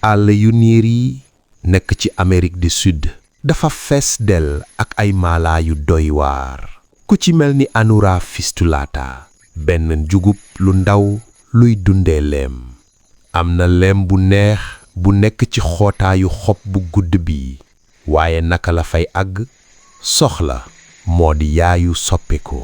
àll yu niir yi nekk ci Amérique du Sud dafa fees del ak ay mala yu doy waar ku ci mel ni Anura fistulata benn njugub lu ndaw luy dundee leem am na leem bu neex bu nekk ci xootaayu xob bu gudd bi waaye naka la fay àgg soxla moo di yaayu soppeeku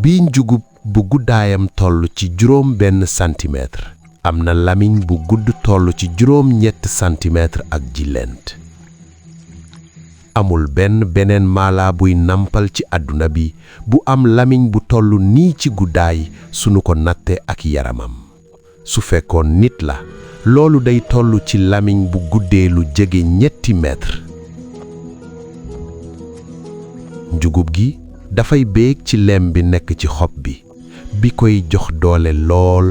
bi njugub bu guddaayam toll ci juróom benn centimètre am na lamiñ bu gudd toll ci juróom ñett centimètre ak jilent amul beneen mala buy nampal ci àdduna bi bu am lamiñ bu toll nii ci guddaay sunu ko natte ak yaramam su fekkoon nit la loolu day toll ci lamiñ bu guddee lu jege ñetti mètre njugub gi dafay béeg ci lem bi nekk ci xob bi koy jox doole lool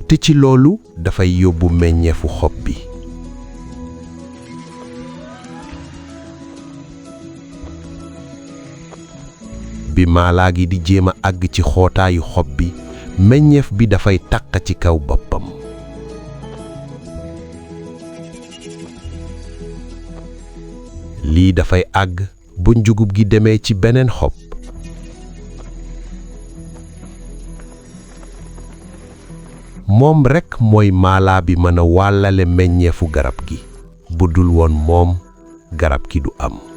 te ci loolu dafay yóbbu meññeefu xob bi bi mala gi di jéem a àgg ci xootaayu xob bi meññeef bi dafay taq ci kaw boppam lii dafay àgg bu njugub gi demee ci beneen xob moom rekk mooy mala bi mën a wàllale meññeefu garab gi bu dul woon moom garab gi du am